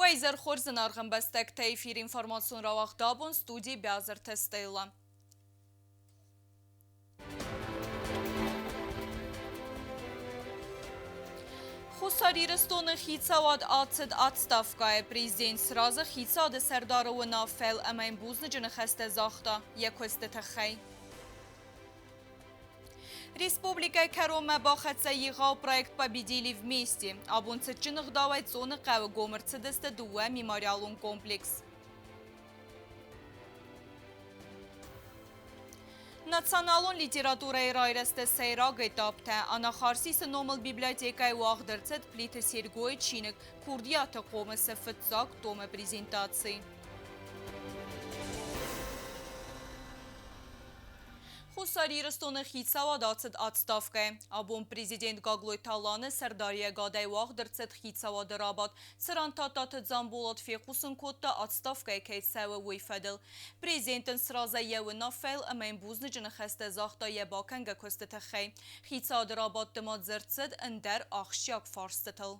Уӕ изӕр хорз, зынаргъ ӕмбӕстӕгтӕ! Эфир информацион рауагъд абон студийы Биазырты Стелла. Хуссар Ирыстоны хицауад ацыд отставкӕйы. Президент сразы хицауады сӕрдары уынаффӕйыл ӕмӕ йын бузныджы ныхӕстӕ загъта йӕ куысты тыххӕй. Республикӕйы кӕронмӕ бахӕццӕ егъау проект «Победили вместе». Абон цытджын ӕгъдауӕй Цъоны хъӕуы гом ӕрцыдысты дыууӕ мемориалон комплекс. Националон литературӕйы райрӕзты сӕйраг этаптӕ Анахарсисы номыл библиотекӕйы уагъд ӕрцыд Плиты Сергойы чиныг «Курдиаты хъомысы» фыццаг томы презентаци. Хуссар Ирыстоны хицауад ацыд отставкӕйы. Абон президент Гаглойты Аланы сӕрдариӕгадӕй уагъд ӕрцыд хицауады рабадт, цыран Тадтаты Дзамболат фехъусын кодта, отставкӕйы кӕй цӕуы, уый фӕдыл. Президент ын сразы йӕ уынаффӕйыл ӕмӕ йын бузныджы ныхӕстӕ загъта йӕ бакӕнгӕ куысты тыххӕй. Хицауады рабадты ма дзырд цыд ӕндӕр ахсджиаг фарстытыл.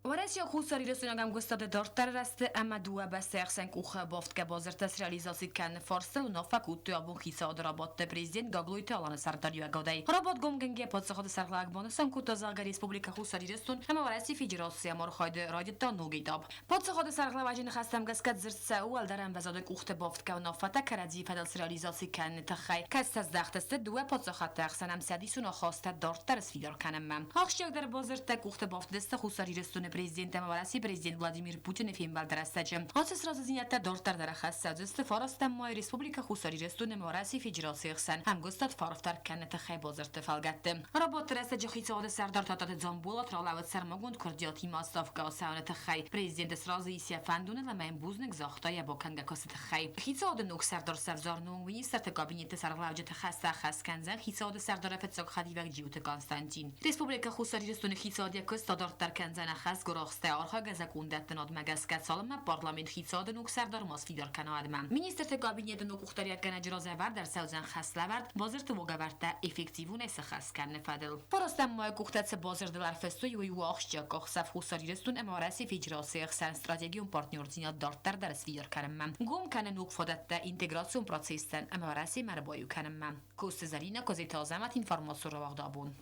Уӕрӕсе Хуссар Ирыстойнаг ӕмгуыстады дарддӕр рӕзты ӕмӕ дыууӕ бӕстӕйы ӕхсӕн къухы бафтгӕ бадзырдтӕ среализаци кӕныны фарстыл уынаффӕ кодтой абон хицауады рабадты президент Гаглойты Аланы сӕрдариуӕгадӕй. Рабадт гомгӕнгӕ паддзахады сӕргълӕууӕг банысан кодта, зӕгъгӕ, Республикӕ Хуссар Ирыстон ӕмӕ Уӕрӕсейы Федерацийы ӕмархайды райдыдта ног этап. Паддзахады сӕргълӕууӕджы ныхӕстӕм гӕсгӕ дзырд цӕуы уӕлдӕр ӕмвӕзады къухты бафтгӕ уынаффӕтӕ кӕрӕдзийы фӕдыл среализаци кӕныны тыххӕй, кӕцытӕ здӕхт сты дыууӕ паддзахадты ӕхсӕн ӕмцӕдисон ахастытӕ дарддӕр сфидар кӕнынмӕ. Ахсджиагдӕр бадзырдтӕ къухты бафтыдысты Хуссар Ирыстоны президент ӕмӕ Уӕрӕсейы президент Владимир Путины фембӕлды рӕстӕджы. Ацы сразыдзинӕдтӕ дарддӕр дӕр ахӕссӕдзысты фарастӕм майы Республикӕ Хуссар Ирыстон ӕмӕ Уӕрӕсейы Федерацийы хсӕн ӕмгуыстад фӕарфдӕр кӕныны тыххӕй бадзырдты фӕлгӕтты. Рабадты рӕстӕджы хицауады сӕрдар Тадтаты Дзамболат ралӕууыд сӕрмагонд куырдиатимӕ отставкӕ ацӕуыны тыххӕй. Президенты сразы ис йӕ фӕндоныл ӕмӕ йын бузныг загъта йӕ бакӕнгӕ куысты тыххӕй. Хицауады ног сӕрдар сӕвзарыны онг министрты кабинеты сӕргълӕуджыты хӕс ӕххӕст кӕндзӕн хицауады сӕрдары фыццаг хӕдивӕг Джиоты Константин. Республикӕ Хуссар Ирыстоны хицауад йӕ куыст адарддӕр кӕндзӕн ӕххӕст гуырахстӕй архайгӕ закъондӕттынадмӕ гӕсгӕ, цалынмӕ парламент хицауады ног сӕрдар ма сфидар кӕна, уӕдмӕ. Министрты кабинеты ног къухдариуӕггӕнӕджы разӕвӕрд ӕрцӕудзӕн хӕслӕвӕрд бадзырдты уагӕвӕрдтӕ эффективонӕй сыххӕст кӕныны фӕдыл. Фарастӕм майы къухтӕ цы бадзырдыл ӕрфыстой, уый у ахсджиаг къахдзӕф Хуссар Ирыстон ӕмӕ Уӕрӕсейы Федерацийы хсӕн стратегион партнердзинад дарддӕр дӕр сфидар кӕнынмӕ, гом кӕны ног фадӕттӕ интеграцион процесстӕн ӕмӕ Уӕрӕсемӕ ӕрбаиу кӕнынмӕ. Коцты Зӕринӕ, Козеты Азӕмӕт, информацион рауагъд абон.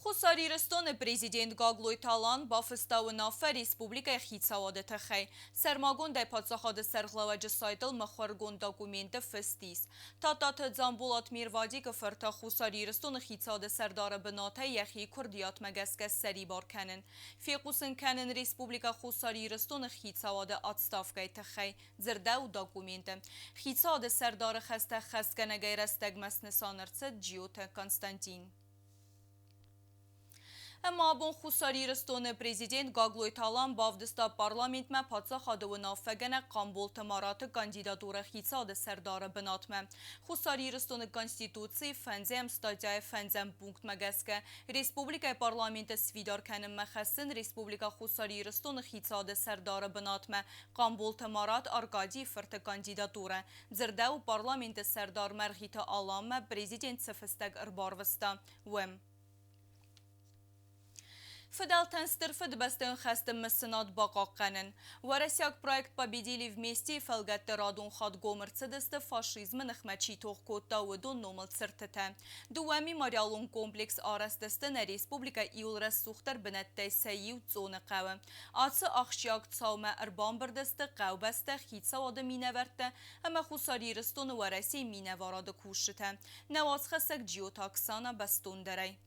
Хуссар Ирыстоны президент Гаглойты Алан бафыста уынаффӕ республикӕйы хицауады тыххӕй. Сӕрмагондӕй паддзахады сӕргълӕууӕджы сайтыл мыхуыргонд документы фыст ис. Тадтаты Дзамболат Мервадикы фырты Хуссар Ирыстоны хицауады сӕрдары бынатӕй йӕхи куырдиатмӕ гӕсгӕ ссӕрибар кӕнын. Фехъусын кӕнын Республикӕ Хуссар Ирыстоны хицауады отставкӕйы тыххӕй, дзырдӕуы документы. Хицауады сӕрдары хӕстӕ хӕсгӕнӕгӕй рӕстӕгмӕ снысан ӕрцыд Джиоты Константин. Ӕмӕ абон Хуссар Ирыстоны президент Гаглойты Алан бавдыста парламентмӕ паддзахады уынаффӕгӕнӕг Хъамболты Мараты кандидатурӕ хицауады сӕрдары бынатмӕ. Хуссар Ирыстоны Конституцийы фӕндзӕм статьяйы фӕндзӕм пунктмӕ гӕсгӕ республикӕйы парламенты сфидар кӕнынмӕ хӕссын Республикӕ Хуссар Ирыстоны хицауады сӕрдары бынатмӕ Хъамболты Марат Аркадийы фырты кандидатурӕ, дзырдӕуы парламенты сӕрдар Мӕргъиты Аланмӕ президент цы фыстӕг ӕрбарвыста, уым. Фыдӕлтӕн Стыр Фыдыбӕстӕйон хӕсты мысынад бахъахъхъӕнын. Уӕрӕсейаг проект «Победили вместе»-йы фӕлгӕтты радон хатт гом ӕрцыдысты фашизмы ныхмӕ чи тох кодта, уыдон номыл цыртытӕ. Дыууӕ мемориалон комплекс арӕзт сты нӕ республикӕйы иуыл рӕсугъддӕр бынӕттӕй сӕ иу Цъоны хъӕуы. Ацы ахсджиаг цаумӕ ӕрбамбырд сты хъӕубӕстӕ, хицауады минӕвӕрттӕ ӕмӕ Хуссар Ирыстоны Уӕрӕсейы минӕварады кусджытӕ. Нӕ уацхӕссӕг Джиоты Оксана бӕстондӕрӕй.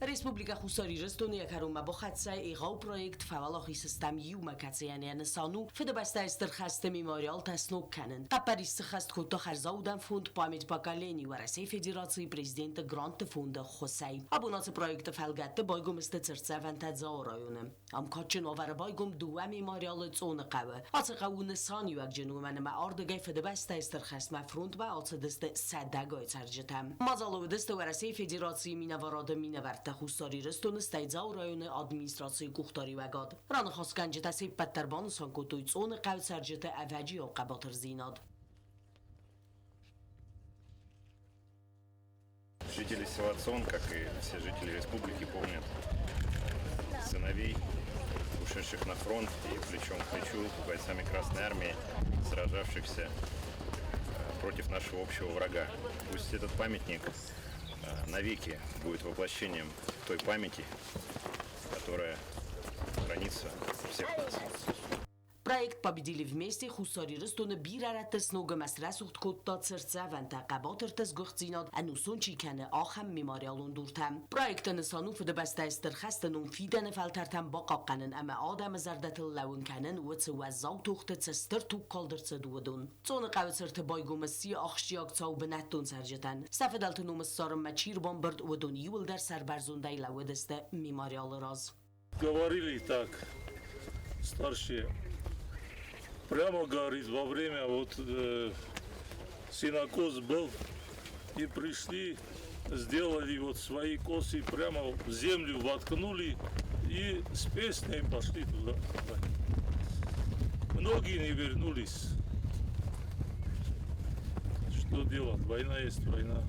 Республикӕ Хуссар Ирыстоны йӕ кӕронмӕ бахӕццӕ егъау проект «Фӕуӕлахиз стӕм иумӕ», кӕцыйӕн йӕ нысан у Фыдыбӕстӕйы Стыр хӕсты мемориалтӕ сног кӕнын. Хъӕппӕрис сыххӕст кодта хӕрзаудӕн фонд «Память поколений» Уӕрӕсейы Федерацийы Президенты грантты фонды ӕххуысӕй. Абон ацы проекты фӕлгӕтты байгом сты цыртдзӕвӕнтӕ Дзауы районы. Ам кадджын уавӕры байгом дыууӕ мемориалы Цъоны хъӕуы. Ацы хъӕу у нысаниуӕгджын, уымӕн ӕмӕ ардыгӕй Фыдыбӕстӕйы Стыр хӕстмӕ фронтмӕ ацыдысты сӕдӕгай цӕрджытӕ. Мадзалы уыдысты Уӕрӕсейы Федерацийы минӕварады минӕвӕрттӕ Хуссар Ирыстоны, стӕй Дзауы районы администрацийы къухдариуӕгад. Раныхасгӕнджытӕ се ппӕт дӕр банысан кодтой Цъоны хъӕуы цӕрджыты ӕвӕджиау хъӕбатырдзинад. Жители села Цон, как и все жители республики, помнят сыновей, ушедших на фронт и плечом к плечу с бойцами Красной Армии, сражавшихся против нашего общего врага. Пусть этот памятник навеки будет воплощением той памяти, которая хранится у всех нас. Проект «Победили вместе» Хуссар Ирыстоны бирӕ рӕтты сног ӕмӕ срӕсугъд кодта цыртдзӕвӕнтӕ, хъӕбатырты сгуыхтдзинад ӕнусон чи кӕны, ахӕм мемориалон дуртӕ. Проекты нысан у Фыдыбӕстӕйы Стыр хӕсты ном фидӕны фӕлтӕртӕн бахъахъхъӕнын ӕмӕ адӕмы зӕрдӕтыл лӕууын кӕнын, уыцы уӕззау тохты цы стыр тугкалд ӕрцыд, уыдон. Цъоны хъӕуы цырты байгом сси ахсджиаг цау бынӕттон цӕрджытӕн. Сӕ фыдӕлты ном ссарынмӕ чи рбамбырд, уыдон иууылдӕр сӕрбӕрзондӕй лӕууыдысты мемориалы раз. Говорили так старшие. Прямо говорит, во время вот сенокос был, и пришли, сделали вот свои косы, прямо в землю воткнули и с песней пошли туда. Многие не вернулись. Что делать? Война есть война.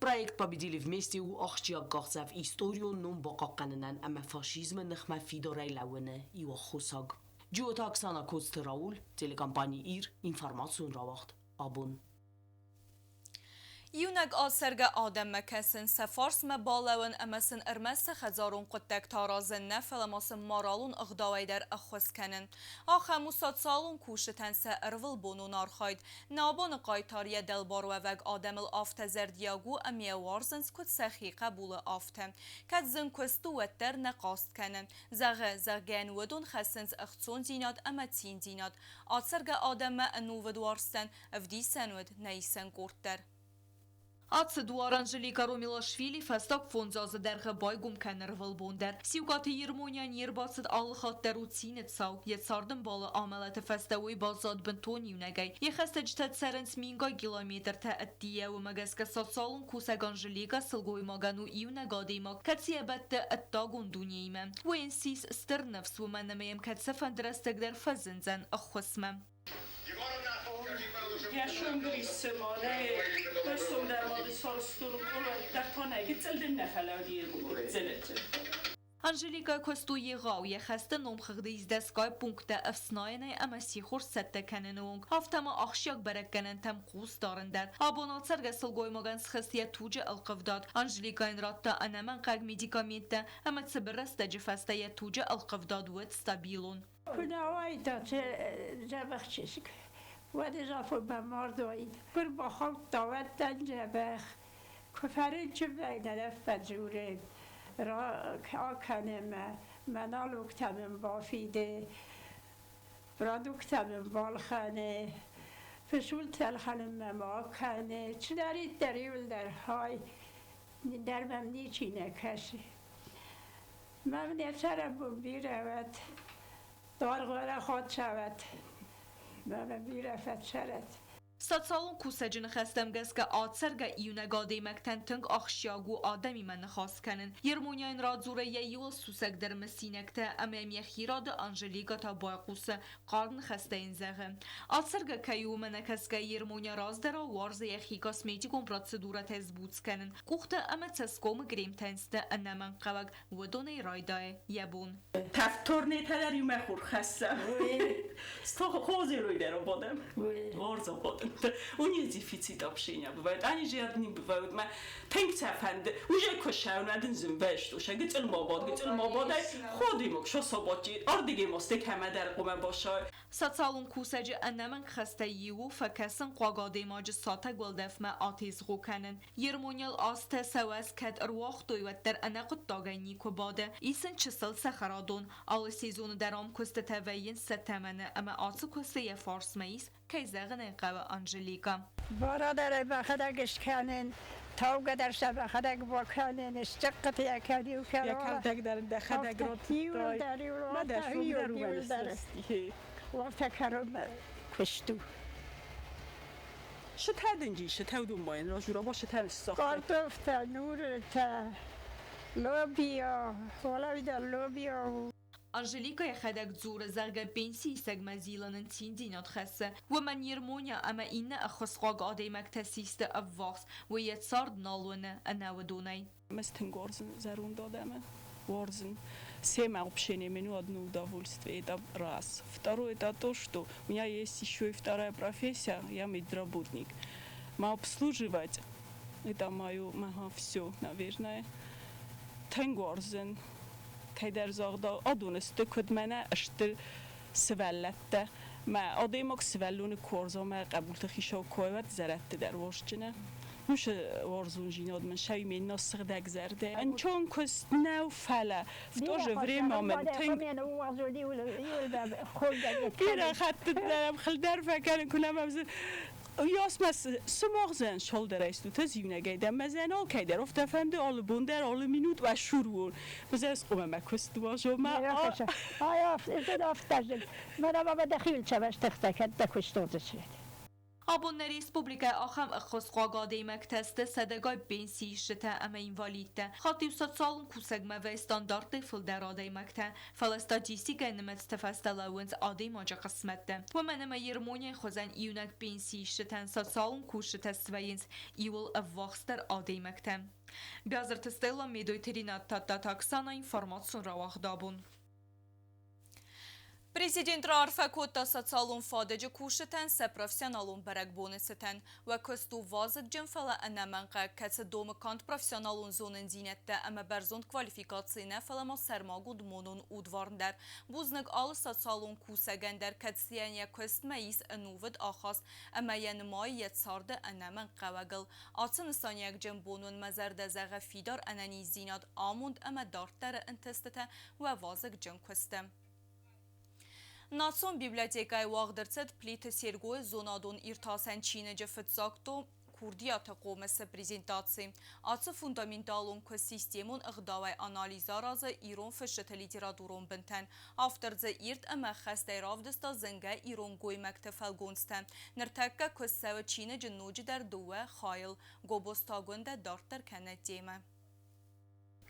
Проект «Победили вместе» у ахсджиаг къахдзӕф историон ном бахъахъхъӕнынӕн ӕмӕ фашизмы ныхмӕ фидарӕй лӕууыны иу аххосаг. Джиоты Оксана, Коцты Рауль, телекомпани «Ир», информацион рауагъд «Абон». Иунӕг ацӕргӕ адӕммӕ кӕсын, сӕ фарсмӕ балӕууын ӕмӕ сын ӕрмӕст сӕ хӕдзарон хъуыддӕгтӕ аразын нӕ, фӕлӕ ма сын моралон ӕгъдауӕй дӕр ӕххуыс кӕнын. Ахӕм у социалон кусджытӕн сӕ ӕрвылбонон архайд. Нӕ абоны хъайтар йӕ дӕлбаруӕвӕг адӕмыл афтӕ зӕрдиаг у ӕмӕ йӕ уарзынц куыд сӕхи хъӕбулы, афтӕ. Кӕд зын куыст у, уӕддӕр нӕ хъаст кӕны. Зӕгъы, зӕгъгӕ йын уыдон хӕссынц ӕхцондзинад ӕмӕ циндзинад. Ацӕргӕ адӕммӕ ӕнувыд уарзтӕн ӕвдисӕн уыд нӕ исӕн къорд дӕр. Ацы дуар Анжелика Ромилашвили фӕстаг фондз азы дӕргъы байгом кӕны ӕрвылбон дӕр. Сиукъаты Ермониа не рбацыд алы хатт дӕр у цины цау. Йӕ цардӕмбалы амӕлӕты фӕстӕ уый баззад бынтон иунӕгӕй. Йӕ хӕстӕджытӕ цӕрынц мингай километртӕ ӕддейӕ, уымӕ гӕсгӕ социалон кусӕг Анжелика сылгоймагӕн у иунӕг адӕймаг, кӕцы йӕ бӕтты ӕддагон дунеимӕ. Уый йын ссис стыр ныфс, уымӕн ӕмӕ йӕм кӕцыфӕнды рӕстӕг дӕр фӕзындзӕн ӕххуысмӕ. Анжеликӕ куыст у егъау, йӕ хӕсты номхыгъды ис дӕсгай пункттӕ ӕфснайынӕй ӕмӕ сихор цӕттӕ кӕныны онг, афтӕ ма ахсджиаг бӕрӕггӕнӕнтӕм хъус дарын дӕр. Абон ацӕргӕ сылгоймагӕн схызт йӕ туджы ӕлхъывдад. Анжеликӕ йын радта ӕнӕмӕнгхъӕуӕг медикаменттӕ ӕмӕ цыбыр рӕстӕджы фӕстӕ йӕ туджы ӕлхъывдад уыд стабилон. Куы нӕ уаид дзӕбӕх чызг, уӕд ӕз афонмӕ мард уаид. Куы рбахаудта, уӕд дӕн дзӕбӕх. Куы фӕрынчын вӕййын, ӕффӕдзурын, акӕны мӕ, мӕ налогтӕ мын бафиды, продукттӕ мын балхӕны, фысултӕ ӕлхӕнынмӕ ма акӕны, цыдӕриддӕр иуылдӕр хай, дӕр мӕм ничи нӕ кӕсы. Мӕм не цӕрӕнбон бирӕ уӕд, даргъ-уӕрӕх ацӕуӕд, мӕ бирӕ фӕцӕрӕд. Социалон кусӕджы ныхӕстӕм гӕсгӕ ацӕргӕ иунӕг адӕймӕгтӕн тынг ахсджиаг у адӕмимӕ ныхас кӕнын. Ермоня йын радзуры йӕ иуыл сусӕгдӕр мысинӕгтӕ ӕмӕ йӕм йӕхи рады Анжеликӕ та байхъусы, хъарм ныхӕстӕ йын зӕгъы. Ацӕргӕ кӕй у, уымӕ нӕкӕсгӕ Ермоня раздӕрау уарзы йӕхи косметикон процедурӕтӕ сбуц кӕнын. Къухтӕ ӕмӕ цӕсгомы кремтӕн сты ӕнӕмӕнгхъӕуӕг, уыдонӕй райдайы йӕ бон. Тӕвдторнетӕ дӕр иумӕ хурхӕссӕ. Хозеруйдер ободем. Орзободем. У них дефицит общения бывает. Они же одни бывают. Ма тынг сӕ фӕнды. Уже куы зын вӕст, уша гыцъыл мобод, гыцъыл мободӕй ходимок шособоти, ардигемосте кӕмӕдӕр къуымӕ босой. Социалон кусӕджы ӕнӕмӕнг хӕстӕй иу у фӕкӕсын хъуаг адӕймаджы сатӕг уӕлдӕфмӕ атезгъо кӕнын. Ермониал азтӕ сӕ уӕз кӕд ӕруагътой, уӕддӕр ӕнӕхъуыддагӕй никуы бады. Ис ын чысыл цӕхӕрадон. Алы сезоны дӕр ам куыстытӕ вӕййынц сӕ тӕмӕны ӕмӕ ацы куысты йӕ фарсмӕ ис, кӕй зӕгъын ӕй хъӕуы, Анжеликӕ. Барадӕрӕй мӕхӕдӕг скӕнин, таугӕ дӕр сӕ мӕхӕдӕг бакӕнин, сцӕхъхъытӕ кӕн-иу кӕн. Я кӕрдӕг дӕр дӕхӕдӕг Иуылдӕр, иуылдӕр. Уӕртӕ кӕронмӕ куыст у. Шытӕдынджи, шытӕудумбайын, ражураба шытӕн ссахта. Картофтӕ, нурытӕ, лобиа, уӕлӕуидӕр лобиа у. Анжеликӕ йӕхӕдӕг дзуры, зӕгъгӕ, пенсиисӕгмӕ зилын ын циндзинад хӕссы. Уымӕн Ермоня ӕмӕ иннӕ ӕххуысхъуаг адӕймӕгтӕ систы ӕввахс, уый йӕ цард нал уыны ӕнӕ уыдонӕй. Ме тынг уарзын зӕронд адӕмы, уарзын. Семӕ общение меню одно удовольствие, это раз. Второе, это то, что у меня есть еще и вторая профессия, я медработник. Ма обслуживать, это мое, мое все, наверное. Тынг уарзын. Кӕйдӕр загъдау, адон сты куыд мӕнӕ стыр сывӕллӕттӕ. Мӕ адӕймаг сывӕллоны куы уарза, мӕ хъӕбулты хицау куы уа, уӕд зӕрӕдты дӕр уарзджынӕ. Уыцы уарзондзинад мын сӕумӕ нӕ сыгъдӕг зӕрдӕ. Ӕнцон куыст нӕу, фӕлӕ в то же время мын тынг бирӕ хӕттыты хылдӕр фӕкӕнын, куы нӕ мӕм Ясмӕ сымах зӕн шолдӕрӕй стут, ӕз иунӕгӕй дӕн, мӕ зӕн алкӕй дӕр афтӕ фӕнды алы бон дӕр, алы минут уӕ сур уон. Мӕ ӕз хъуамӕ мӕ куыст уарзон, мӕ Абон нӕ республикӕйы ахӕм ӕххуысхъуаг адӕймӕгтӕ сты сӕдӕгай пенсиисджытӕ ӕмӕ инвалидтӕ. Хатт-иу социалон кусӕгмӕ вӕййы стандарттӕй фылдӕр адӕймӕгтӕ, фӕлӕ статистикӕйы нымӕцты фӕстӕ лӕууынц адӕймаджы хъысмӕттӕ. Уымӕн ӕмӕ Ермоняйы хуызӕн иунӕг пенсиисджытӕн социалон кусджытӕ свӕййынц иуыл ӕввахсдӕр адӕймӕгтӕ. Биазырты Стелла, Медойты Ринат, Тадтаты Оксана, информацион рауагъд абон. Президент раарфӕ кодта социалон фадыджы кусджытӕн сӕ профессионалон бӕрӕгбоны цытӕн. Уӕ куыст у вазыгджын, фӕлӕ ӕнӕмӕнгхъӕуӕг, кӕцы домы канд профессионалон зонындзинӕдтӕ ӕмӕ бӕрзонд квалификаци нӕ, фӕлӕ ма сӕрмагонд монон удварн дӕр. Бузныг алы социалон кусӕгӕн дӕр, кӕцыйӕн йӕ куыстмӕ ис ӕнувыд ахаст ӕмӕ йӕ нымайы йӕ царды ӕнӕмӕнгхъӕуӕгыл. Ацы нысаниуӕгджын бон уын мӕ зӕрдӕ зӕгъы фидар ӕнӕниздзинад, амонд ӕмӕ дарддӕры ӕнтыстытӕ уӕ вазыгджын куысты. Национ библиотекӕйы уагъд ӕрцыд Плиты Сергойы зонадон иртасӕн чиныджы фыццаг том «Курдиаты хъомысы» презентаци. Ацы фундаменталон куыст системон ӕгъдауӕй анализ аразы ирон фысджыты литературон бынтӕн. Автор дзы ирд ӕмӕ хӕстӕй равдыста зынгӕ ирон гоймӕгты фӕлгонцтӕ. Ныртӕккӕ куыст цӕуы чиныджы ноджыдӕр дыууӕ хайыл. Гобозты Агуындӕ дарддӕр кӕны темӕ.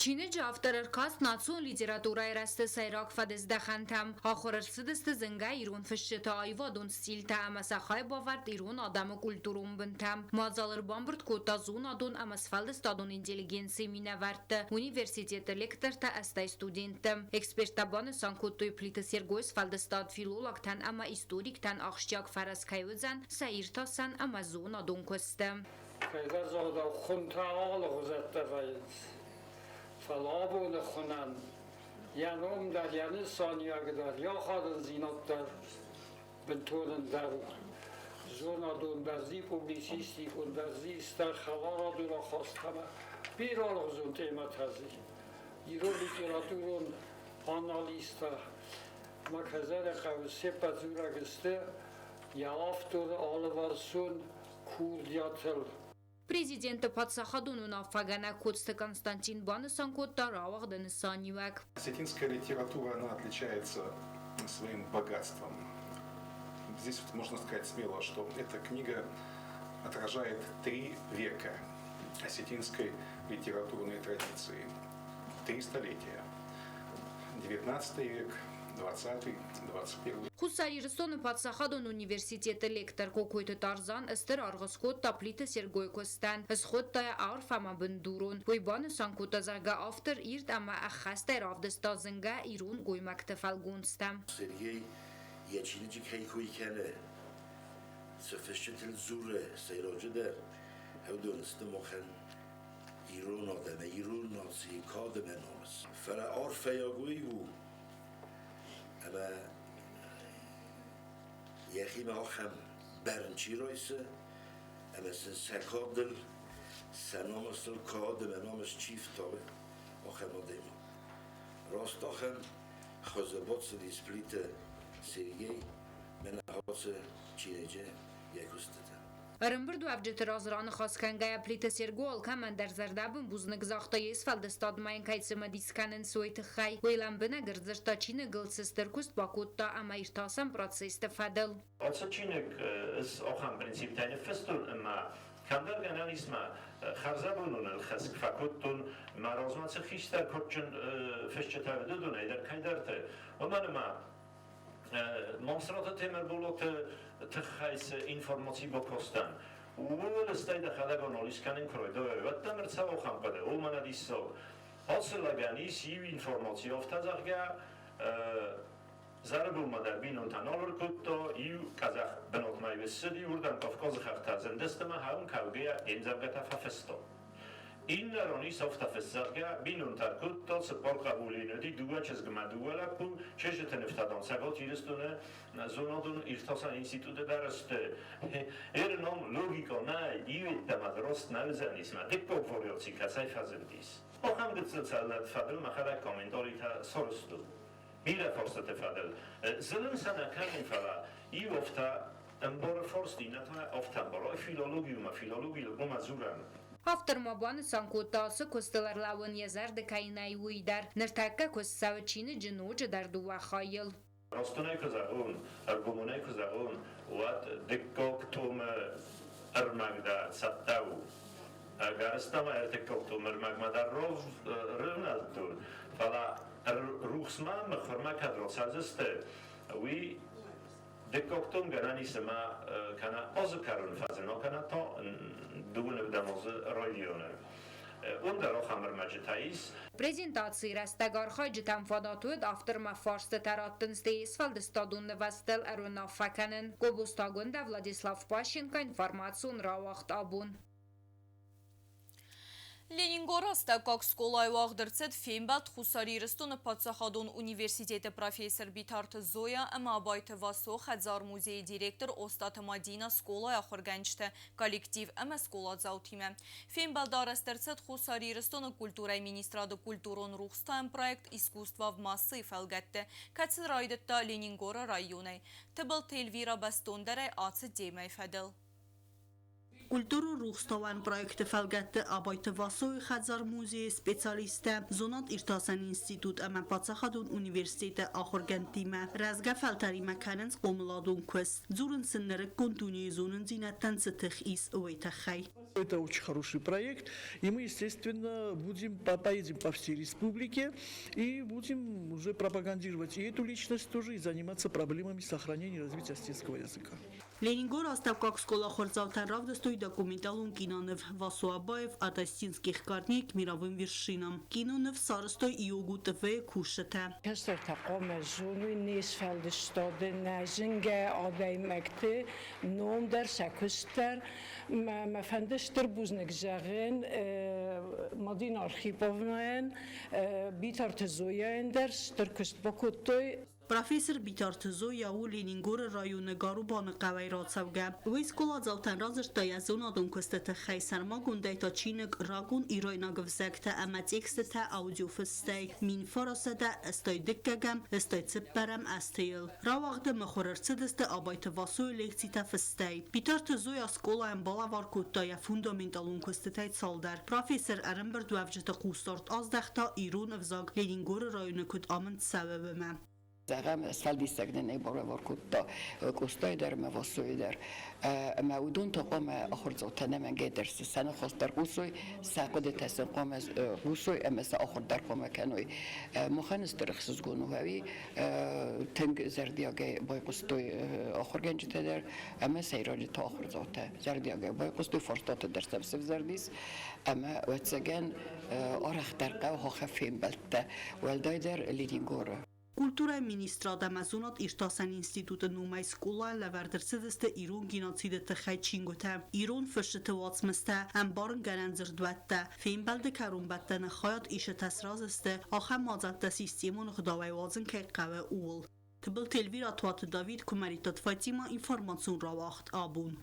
Чиныджы автор ӕркаст национ литературӕйы рӕзты сӕйраг фӕдыздӕхӕнтӕм. Ахуыр ӕрцыдысты зынгӕ ирон фысджыты аивадон стильтӕ ӕмӕ сӕ хайбавӕрд ирон адӕмы культурон бынтӕм. Мадзал ӕрбамбырд кодта зонадон ӕмӕ сфӕлдыстадон интеллигенцийы минӕвӕртты, университеты лектортӕ, ӕстӕй студентты. Эксперттӕ банысан кодтой, Плиты Сергойы сфӕлдыстад филологтӕн ӕмӕ историктӕн ахсджиаг фӕрӕз кӕй уыдзӕн сӕ иртасӕн ӕмӕ зонадон куысты. Кӕйдӕр загъдау, хуынтӕ алыгъуызӕттӕ вӕййынц. Фӕлӕ абоны хуынӕн йӕ ном дӕр, йӕ нысаниуӕг дӕр, йӕ ахадындзинад дӕр бынтон ӕндӕр у. Зонадон бӕрзи, публицистикон бӕрзи, стӕй хӕларадон ахаст ӕмӕ бирӕ алыгъуызон темӕтӕ дзы. Ирон литературон анализтӕ ма кӕдзӕрӕ хъӕуы се ппӕт дзурӕг сты йӕ авторы алыварсон курдиатыл. Президенты паддзахадон уынаффӕгӕнӕг Коцты Константин банысан кодта рауагъды нысаниуӕг. Осетинская литература, она отличается своим богатством. Здесь вот можно сказать смело, что эта книга отражает 3 века осетинской литературной традиции. 3 столетия. 19 век, 20-й, 21-й. Хуссар Ирыстоны паддзахадон университеты лектор Кокойты Тарзан стыр аргъ скодта Плиты Сергойы куыстӕн. Схуыдта йӕ арф ӕмӕ бындурон. Уый банысан кодта, зӕгъгӕ, автор ирд ӕмӕ ӕххӕстӕй равдыста зынгӕ ирон гоймӕгты фӕлгонцтӕ. Сергей йӕ чиныджы кӕй кой кӕны, цы фысджытыл дзуры, сӕйраджыдӕр, уыдон сты махӕн ирон адӕмы, ирон нацийы кад ӕмӕ намыс. Фӕлӕ арфӕйаг уый у, ӕмӕ йӕхимӕ ахӕм бӕрн чи райсы, ӕмӕ сын сӕ кадыл, сӕ намысыл кад ӕмӕ намыс чи фтауы, ахӕм адӕймаг. Раст ахӕм хуызы бацыдис Плиты Сергей мӕнӕ ацы чиныджы йӕ куыстытӕ. Ӕрӕмбырдуӕвджыты раз раныхас кӕнгӕйӕ Плиты Серго алкӕмӕн дӕр зӕрдӕбын бузныг загъта йе сфӕлдыстадмӕ йын кӕй цымыдис кӕнынц, уый тыххӕй. Уый лӕмбынӕг ӕрдзырдта чиныгыл цы стыр куыст бакодта ӕмӕ иртасӕн процессты фӕдыл. Ацы чиныг ӕз ахӕм принциптӕй ныффыстон ӕмӕ Кӕмдӕр гӕнӕн ис ма хӕрзӕбонон ӕлхӕсг фӕкодтон мӕ размӕ цы хистӕр кадджын фысджытӕ уыд, уыдонӕй дӕр кӕйдӕрты. Уымӕн ӕмӕ Мамсыраты Темырболаты тыххӕй цы информаци бакастӕн, ууыл стӕй дӕхӕдӕг анализ кӕнын куы райдайай, уӕд дӕм ӕрцӕуы ахӕм хъуыды, о, мӕнӕ диссаг, ацы лӕгӕн ис иу информаци, афтӕ зӕгъгӕ, Зары бонмӕ дӕр бинонтӕ нал ӕркодта, иу къӕдзӕх бынатмӕ ссыди, уырдӕм Кавказы хӕхтӕ зындысты ӕмӕ хауын кӕугӕйӕ йе мдзӕвгӕтӕ фӕфыста. Иннӕ ран ис афтӕ фыст, зӕгъгӕ, бинонтӕ ӕркодта, цыппар хъӕбулы йын уыди, дыууӕ чызгмӕ дыууӕ лӕппу, чызджыты нывтӕ, дам, Цӕгат Ирыстоны зонадон иртасӕн институты дӕр сты. Ир ном логикӕ нӕй, иу йеддӕмӕ дзы раст нӕ уыдзӕнис, мӕ дыккаг вариаци кӕцӕй фӕзындис. Ахӕм гыццыл цӕллӕт фӕдыл мӕхӕдӕг комментаритӕ сарӕзтон. Бирӕ фарстаты фӕдыл. Зылын сӕ нӕ кӕнын, фӕлӕ иу афтӕ ӕмбары фарст, иннӕ та афтӕ ӕмбары. Ай филологи у ӕмӕ филологийыл хъуамӕ дзурӕм. Автор ма банысан кодта, ацы куыстыл ӕрлӕууын йӕ зӕрды кӕй нӕй, уый дӕр. Ныртӕккӕ куыст цӕуы чиныджы ноджыдӕр дыууӕ хайыл. Растонӕй куы зӕгъон, ӕргомонӕй куы зӕгъон, уӕд дыккаг томы ӕрмӕг дӕр цӕттӕ у. Ӕгӕрыстӕмӕй ӕртыккаг томы ӕрмӕгмӕ дӕр рывнӕлдтон, фӕлӕ рухсмӕ мыхуырмӕ кӕд рацӕудзысты, уый дыккаг том гӕнӕн ис ӕмӕ кӕнӕ азы кӕрон фӕзына, кӕнӕ та дыууын ӕвдӕм азы райдианы. Уым дӕр ахӕм ӕрмӕджытӕ ис. Презентацийы рӕстӕг архайджытӕн фадат уыд автормӕ фарстытӕ раттын, стӕй сфӕлдыстадон нывӕзтыл ӕруынаффӕ кӕнын. Гобозты Агуындӕ, Владислав Пащенко, информацион рауагъд абон. Ленингоры астӕуккаг скъолайы уагъд ӕрцыд фембӕлд Хуссар Ирыстоны паддзахадон университеты профессор Битарты Зоя ӕмӕ Абайты Васо хӕдзар-музейы директор Остъаты Мадинӕ скъолайы ахуыргӕнджытӕ, коллектив ӕмӕ скъоладзаутимӕ. Фембӕлд арӕзт ӕрцыд Хуссар Ирыстоны культурӕйы министрады культурон рухстауӕн проект «Искусство в массы»-йы фӕлгӕтты, кӕцы райдыдта Ленингоры районӕй. Тыбылты Эльвира бӕстондӕрӕй ацыд темӕйы фӕдыл. Культурон рухстауӕн проекты фӕлгӕтты Абайты Васойы хӕдзар-музейы специалисттӕ, зонад-иртасӕн институт ӕмӕ паддзахадон университеты ахуыргӕндтимӕ рӕзгӕ фӕлтӕримӕ кӕнынц хъомыладон куыст. Дзурынц сын нырыккон дунейы зонындзинӕдтӕн цы тых ис, уый тыххӕй. Это очень хороший проект, и мы, естественно, будем, поедем по всей республике и будем уже пропагандировать и эту личность тоже, и заниматься проблемами сохранения и развития осетинского языка. Ленингоры астӕуккаг скъола ахуырдзаутӕн равдыстой документалон киноныв «Васо Абаев от остинских корней к мировым вершинам». Киноныв сарӕзтой ИОГУ ТВ-йы кусджытӕ. Кӕстӕртӕ хъуамӕ зоной не сфӕлдыстады нӕ зынгӕ адӕймӕгты ном дӕр, сӕ куыст дӕр. Мӕ фӕнды стыр бузныг зӕгъын Мадина Архиповнайӕн, Битарты Зояйӕн дӕр стыр куыст бакодтой. Профессор Битарты Зоя у Ленингоры районы Гарубаны хъӕуӕй рацӕугӕ. Уый скъоладзаутӕн радзырдта йӕ зонадон куысты тыххӕй, сӕрмагондӕй та чиныг «Рагон ирайнаг ӕвзӕгтӕ ӕмӕ текстытӕ аудиофыстӕй 1982 84-ӕм азты-йыл. Рауагъды мыхуыр ӕрцыдысты Абайты Васойы лекцитӕ фыстӕй. Битарты Зоя скъолайӕн балӕвар кодта йӕ фундаменталон куыстытӕй цалдӕр. Профессор ӕрӕмбырдуӕвджыты хъусдард аздӕхта ирон ӕвзаг Ленингоры районы куыд амынд цӕуы, уымӕ. Зӕгъӕм, сфӕлдисӕг нын ӕй балӕвар кодта Къостайы дӕр ӕмӕ Васойы дӕр. Ӕмӕ уыдон та хъуамӕ ахуырдзаутӕ ӕнӕмӕнгӕй дӕр сӕ ныхас дӕр хъусой, сӕ хъуыдытӕ сын хъуамӕ хъусой ӕмӕ сӕ ахуыр дӕр хъуамӕ кӕной. Махӕн стыр ӕхсызгон у, ӕви тынг зӕрдиагӕй байхъуыстой ахуыргӕнджытӕ дӕр ӕмӕ сӕйраджы та ахуырдзаутӕ зӕрдиагӕй байхъуыстой, фарстатӕ дӕр сӕм сӕвзӕрдис ӕмӕ, ӕвӕццӕгӕн, арӕхдӕр хъӕуы ахӕм фембӕлдтӕ, уӕлдайдӕр Ленингоры. Культурӕйы министрад ӕмӕ зонад-иртасӕн институты номӕй скъолайы лӕвӕрд ӕрцыдысты ирон геноциды тыххӕй чингуытӕ, ирон фысджыты уацмыстӕ, ӕмбарынгӕнӕн дзырдуӕттӕ. Фембӕлды кӕронбӕттӕны хайад исджытӕ сразы сты, ахӕм мадзӕлттӕ системон ӕгъдауӕй уадзын кӕй хъӕуы, ууыл. Тыбылты Эльвира, Туаты Давид, Куымӕридтаты Фатимӕ, информацион рауагъд абон.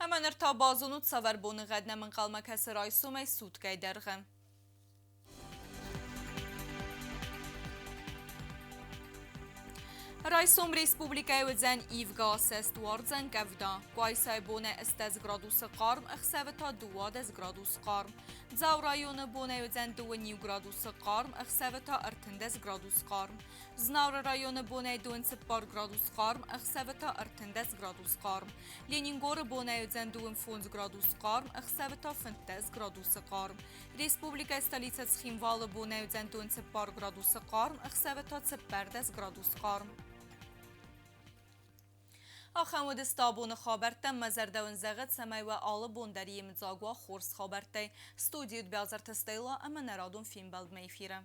Ӕмӕ ныр та базонут, цавӕр боныгъӕд нӕм ӕнхъӕлмӕ кӕсы райсомӕй суткӕйы дӕргъы. Райсом республикӕйы уыдзӕн ивгӕ асӕст, уардзӕн къӕвда. Къуайсайы бонӕй 18 градусы хъарм, ӕхсӕвы та 12 градус хъарм. Дзауы районы бонӕй уыдзӕн 2 градусы хъарм, ӕхсӕвы та 13 градус хъарм. Знауыры районы бонӕй 24 градус хъарм, ӕхсӕвы та 13 градус хъарм. Ленингоры бонӕй уыдзӕн 25 градус хъарм, ӕхсӕвы та 15 градусы хъарм. Республикӕйы столицӕ Цхинвалы бонӕй уыдзӕн 24 градусы хъарм, ӕхсӕвы та 14 градус хъарм. Ахӕм уыдысты абоны хабӕрттӕ. Мӕ зӕрдӕ уын зӕгъы, цӕмӕй уӕ алы бон дӕр йемыдзаг уа хорз хабӕрттӕй. Студийы уыд Бязырты Стелла ӕмӕ нӕ радон фембӕлдмӕ эфиры.